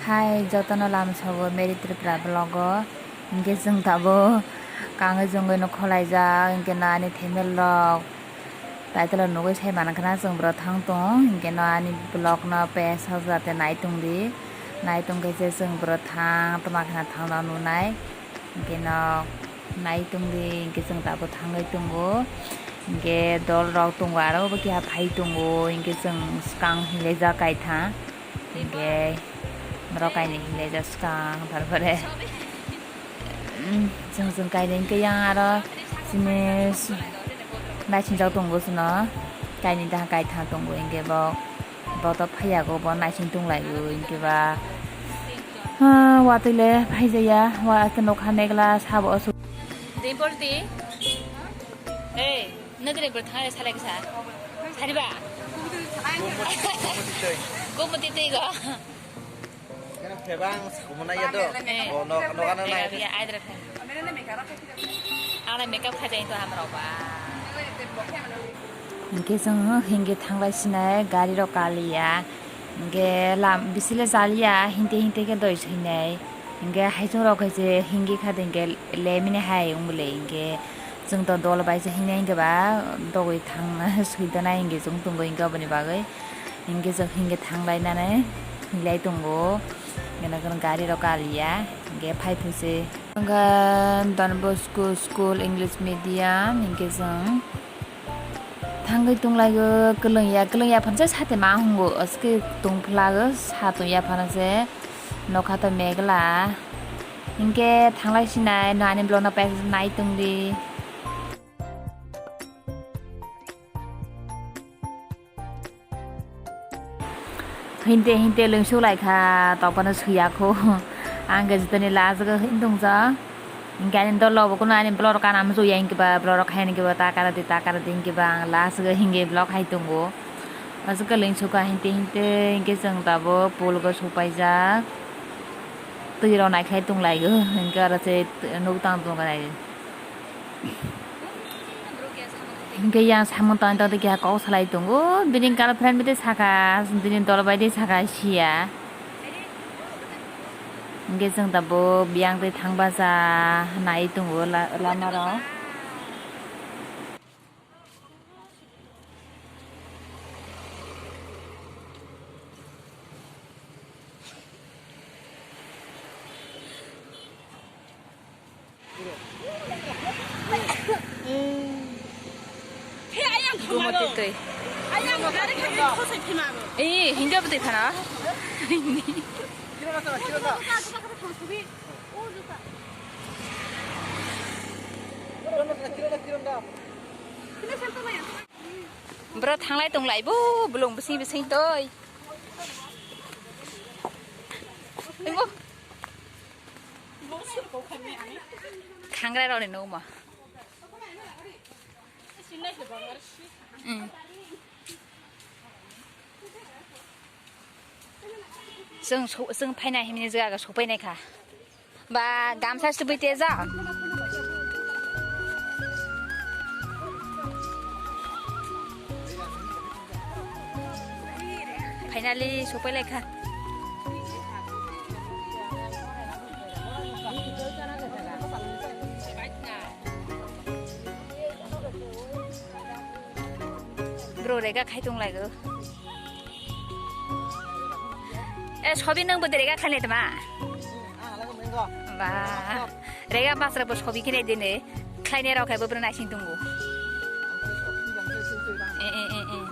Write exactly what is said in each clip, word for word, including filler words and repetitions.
Hai jotono lamsogo Mary Tripura vlog o. Hinkhe chwng tabuk kangwi chungwi no khwlaijak, hinkhe no ani family rok title o nugwi sai mankhana chwng bwrwi thang tongo, hinkhe no ani vlog no page o jate nai tongdi, nai tongkhe se chwng bwrwi thang tongma khana thangno nunai. Hinkhe no nai tongdi, hinkhe chwng tabuk thangwi tongo. Hinkhe dol rok tongo, aro bo keha phai tongo, hinkhe chwng swkang hinlaijak kaitha. Hinkhe norok kainwi hinlaijak swkang, tarpore, mm, chwng chwng kainwi hinkhe yang aro chini s-, naisingchak tongo chwngno, kainwi daha kaitha tongo, hinkhe bo. Boto phaiyago bo naising tonglaio hinkhe ba. Ah, watwi le phaijaya, wa khe nokha megla sabo asuk. Dimple di. Hey, nadire bro thang salai kisa. Sariba. Gomoti tei go. Kena phebang sakumana ya do. Eh. Bo nok nok ana na. Eh, ya, aidra thang. Ana makeup khaijai to hamrok ba. Hinkhe chwng hinkhe thanglai sinai gari rok kaliya. Hinkhe lam bisile chaliya hinte hinte khe doi soinai. Hinkhe haichung rok khe je hingi kha de hinkhe lemini hai wng bwle hinkhe chwng to dol bai se hingnai hinkhe ba dogwi thangna soi donai hinkhe chwng tongo hinkhe oboni bagwi. Hinkhe chwng hinkhe thanglainani hinglai tongo. Gana gana gari rok kaliya hinkhe phai phuse. Hinkhe Don Bosco School English Medium hinkhe chwng thangwi tonglaio, kwlwngya, kwlwngya phansa sate ma hungo, aske tongphlago, sa tongya phano se nokha to megla. Hinkhe thanglai sinai, no ani vlog no pek nai tongdi. Hinte hinte lwngsuk lai kha, tokphano swiya kho. Ang khe jotoni last o hin tongsa. Hinkhe ani dolo bo kuno ani vlog rok kana muchung ya hinkhe ba vlog rok hai hinkhe ba ta kara di ta kara di hinkhe ba ang last o hinkhe vlog hai tongo. Aswk khe lwngsuk kha hinte hinte hinkhe chwng tabuk pool o sopaijak. Twi rok naikhlai tonglaio hinkhe aro se nuk tang tonglaio. Hinkhe yang samung tang tang keha kok salai tongo, bini girlfriend bai tei saka, bini dol bai tei saka siya. Hinkhe chwng tabuk biyang tei thang bacha nai tongo la-, lama rok. Gumati twi. Eh, hinkhe bwtwi phano. Bwrwi thanglai tonglai bo, bolong bising bising twi. Khangrai rokni nukma. Mm. Chwng so-, chwng phaina himni jaga sopai naikha. Ba gamsa swbui tejak. Finally sopai laikha. Bro rega khai tong laigo. Eh, sobi nang bo rega khai le tama. Ba. Rega masra bo sobi kine dine. Khlainai rok hai bo bwrwi naising tongo. Eh, eh, eh, eh.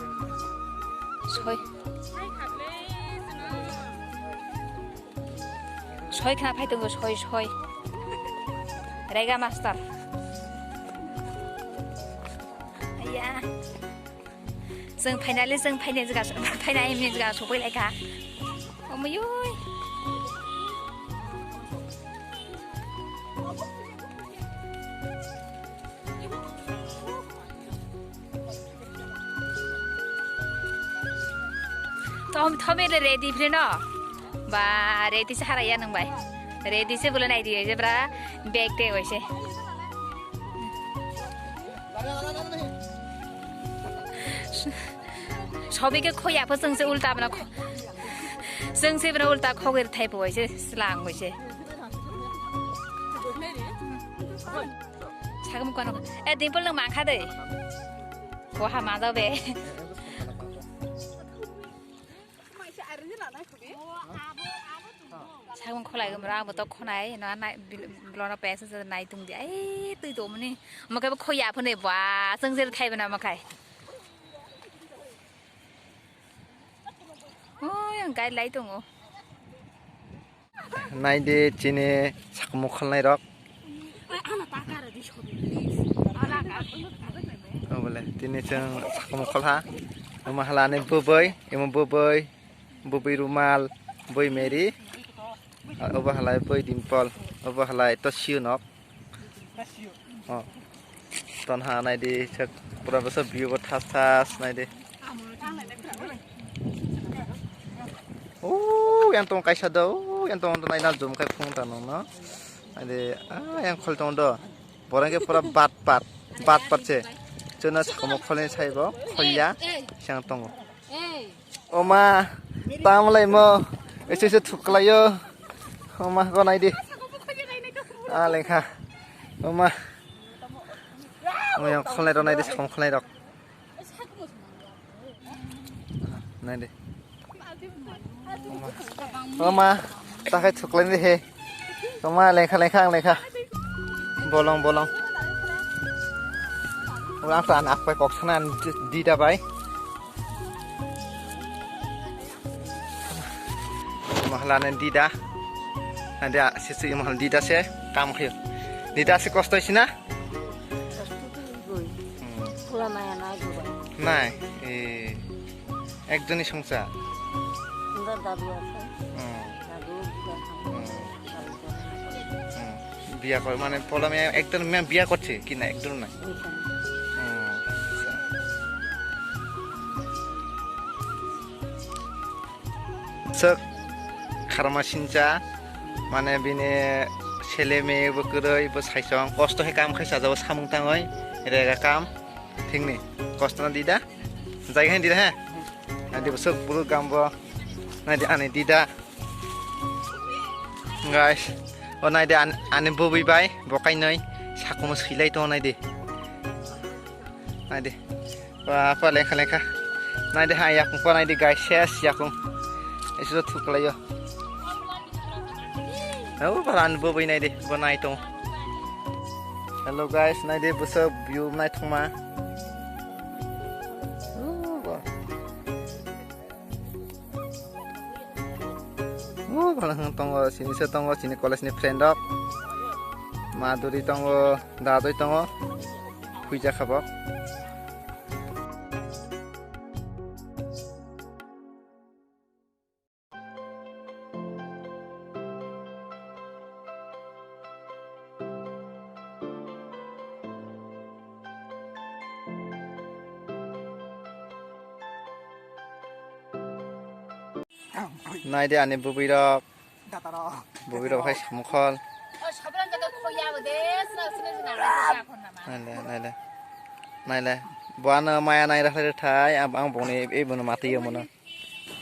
Soi. Soi khna phai tongo, soi, soi. Rega master. Aiya. Chwng finally, chwng phainai jaga, phainai himni jaga sopoi laikha. Omuyui. Tom, Tommy le ready phre no? Ba, ready se haraya nang bai. Ready se bole nai di, je bra bag te oise. Sobi ke khoya pho chwng se ulta bana kho-, Chwng se bini ulta khogwi thai poi se slang poi se. Sagam kono. Eh, Dimple nang mangkha de. Koha ma do be. Sagam kholai gumra abo to khonai no nai blona pesa nai tung di. Ai tui to muni. Mo ke khoya phone ba chwng se thai bana mo khai. Oh, yang guide lai tongo. Nai di chini sakmuk kholnai rok. Oh, bole, tini chwng sakmuk kholha. Omo hala ni bwbwi, imo bwbwi, bwbwi Rumal, bwbwi Mary. Obo halai bwbwi Dimple, obo halai to siyo nok. Oh. Tonha nai di, sek pura bwsa view bo thas thas nai di. Oh, yang tong kaisa do, oh, yang tong do nai na zoom kai phung ta nung no. Nai di, ah, yang khol tong do. Borang ke pura bat pat, bat pat se. Chuna sakmo kholni sai bo, kholya, sang tongo. Oma, tam lai mo. Ese ese thuklayo. Oma, go nai di. Ah, lengkha. Oma. Oma, yang kholnai rok nai di, sakmo kholnai rok. Nai di. Oma. Oma, takai thuklai di he. Oma, lengkha, lengkha, ang lengkha. Bolong, bolong. Orang tuh anak apa kok sana di dabai. Mahalane dida. Ada sisi mahal dida se kam khayo. Dida se kosto sina? Hmm. Nai, eh, ekjoni songsa. Hmm. Hmm. Hmm. Biya kor, mane pola me ekjon me biya korche ki na ekjon na? Hmm. Sek kharma sincha, mane bini sele me bo kwrwi bo saisong kosto hai kam khai sajao samung tangoi rega kam thingni kosto na dida jai hai dida ha. Nadi bwswk bwrwk gambo. Nadi ani dida. Guys, o nai di an-, ani bwbwi bai bo kainwi sakumo swilai tongo nai di. Nai di. Ba pa lengkha lengkha. Nai di ha yakung pa nai di guys, ses yakung. Isu thuklaio. O ba ani bwbwi nai di, bo nai tongo. Hello guys, nai di bwswk view nai thungma. O ba. O, bwlwng tongo, sini se tongo, sini college ni friend rok. Maduri tongo, dadoi tongo. Huija kha bo. Nai di ani bwbwi rok. Bwbwi rok hai samukhol. Naile, naile. Naile. Bo ano maya nai rwkhlai rwthai, ang, ang bongni, ei bono matwi mano.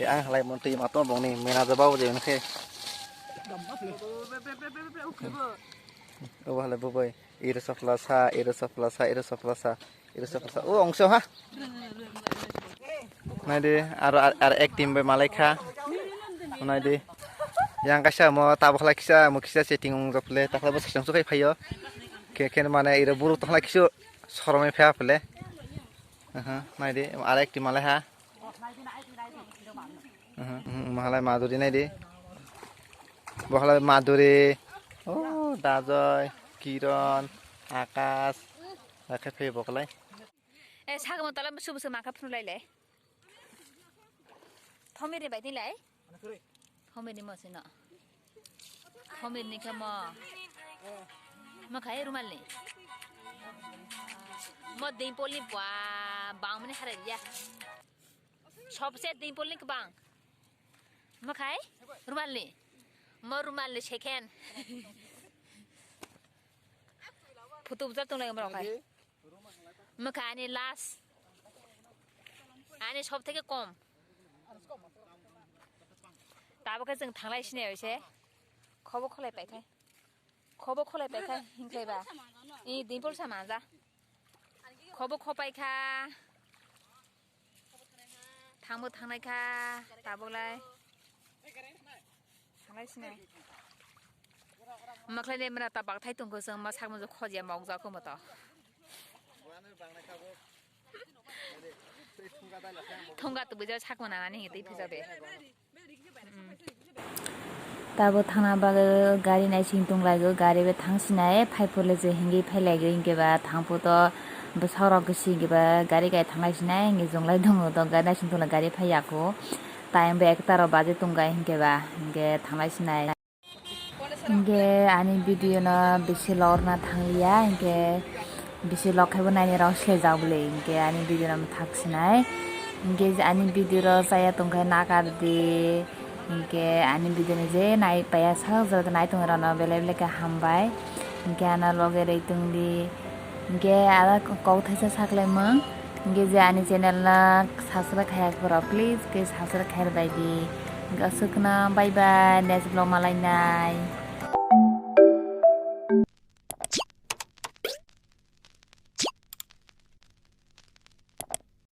Ang halai mono twi matwi bongni mena jabao je hwnwi khe. Obo halai bwbwi. Iro soplasa, iro soplasa, iro soplasa, iro soplasa. O ongso ha. Nai di, aro ar, ar ek team bai malai kha. Nai di. Yang kaisa mo tabuk halai kisa, mo kisa setting ong jok le, takla bo sesong sukai phaio. Khe khe mane iro buruk tokhlai kisu soromai pha phle. Aha, nai di, ar ek team malai ha. Mahalai Madhuri nai di. Bohalai Madhuri. Oh, Dajoy, Kiron, Akash. Rakhe phai boklai. Eh, sagamo tala busu busu maka phunu lai lai. Thomiri bai di lai. Homir ni mo sino. Homir ni khe mo. Mo khai rumal ni. Mo Dimple ni bwa bang mani harai ya. Sobse Dimple ni kbang. Mo khai rumal ni. Mo rumal ni second. Photo bujak tong lai mo khai. Mo khai ani last. Ani sob theke kom. Abo khe chwng thanglai sinai se. Khobo kholai pai khai. Khobo kholai pai khai, hinkhai ba. I dimpol sa manja. Khobo khopai kha. Thangbo thangnai kha, tabuk lai. Thanglai sinai. Makhlai de mera ta bakthai tongkho chwng ma sakmung khojya mokjak kho moto. Thongga tubui jao sakmana ani hinwi twi phijak de. Tabo thangna bagwi gari naising tonglaio, gari bai thangsinai phaiphuru je hinwi phailaio, hinkhe ba thangphuto bwsarok gisi hinkhe ba gari gai thanglaisinai, hinkhe jonglai tongo to gari naising tongla gari phaiya kho. Time bo ekta rok baji tongkha hinkhe ba, hinkhe thanglaisinai. Hinkhe ani video no bisi lorna thangliya, hinkhe bisi lok khaibo nainai rok sejak bwle, hinkhe ani video no thak sinai. Hinkhe ani video ro chaya tongkhe nakardi, hinkhe ani video no je nai paiya sak jora nai tong rok no belai belai khe hambai, hinkhe ano loge rwi tongdi. Hinkhe ada kok thaisa saklaimung. Hinkhe je ani channel no subscribe khaiya khoro, please khe subscribe khair bai di. Hinkhe aswkno bye bye, next vlog malainai.